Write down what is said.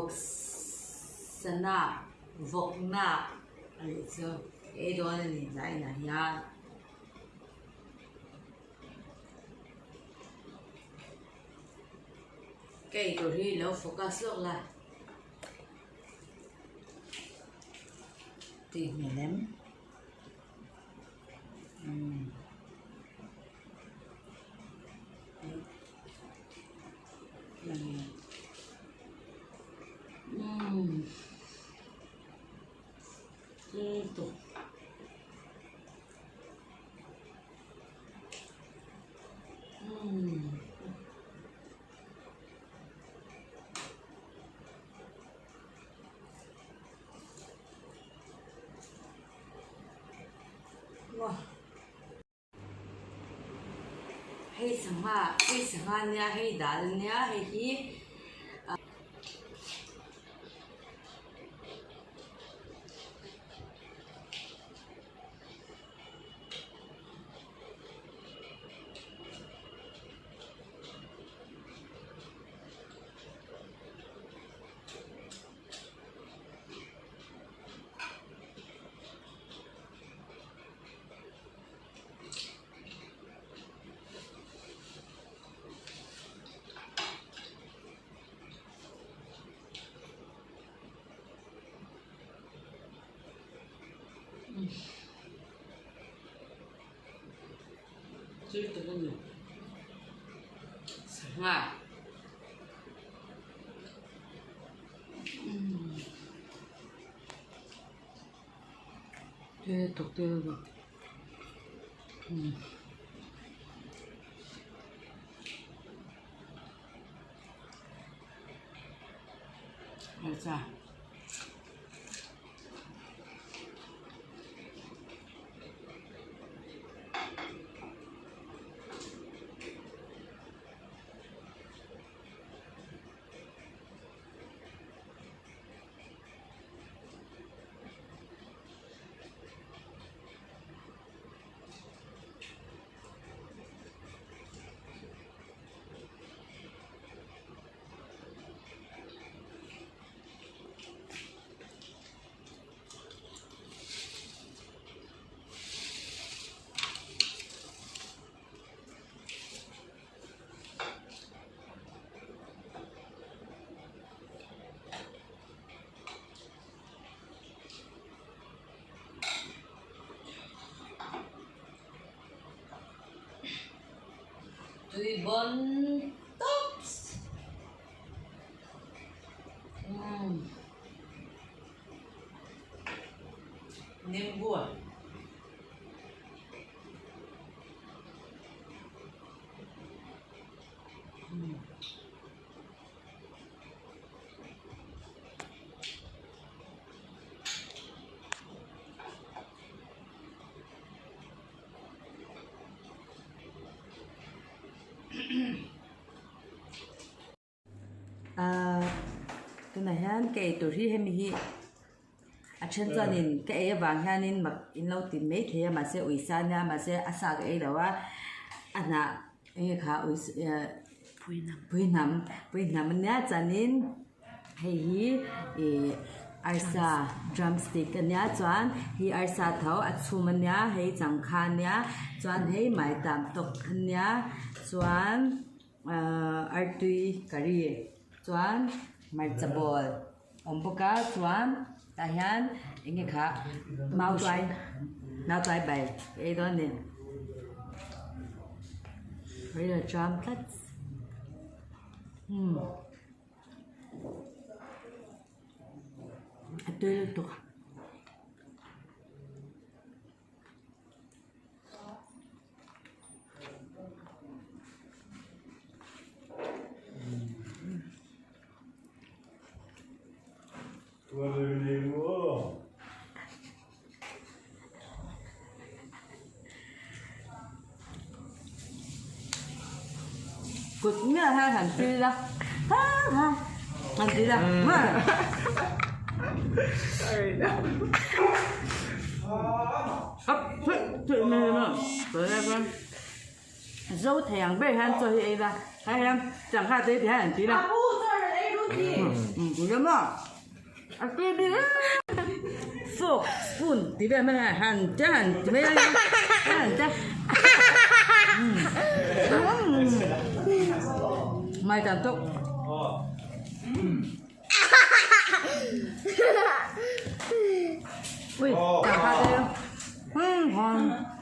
Vawk sana vawk nak a nih chu ka ei dawn a ni tlai inah hian. Ka ei tur hi lo focus lawk la tih hmel em umm. Hei sangha hei sangha nia hei dal nia hei hi Tui tak a ni sangha Tui lutuk tui lutuk umm hmarcha. Tui bon tops umm nimbu ah. Ahh tunah hian ka eitur hi hemi hi a then chuanin ka ei avang hianin mak in lo ti mai thei a mahse uisa ania mahse a sa ka ei lo a a hnah enge kha uisa ehh puihnam puihnam ania chuanin hei hi ih arsa drumstick ania chuan hei arsa tho a chhum ania hei changkha ania chuan hei maitam tawk ania chuan ahh artui curry chuan hmarcha ball awm bawk a chuan tah hian eng nge kha mautuai mautuai bai ka ei dawn a ni ril a tram tlat umm. A tui lutuk. Kut miah hian han feel a ha ha han ti la zo thei ang ber hian chaw hi ei la hei hian changkha te ti hian an ti la. Tui maw? A tui bik em. Fork, spoon tih vel hman a han che han ti mai a han che. Mai tan tawk. Ui, chả kha đây.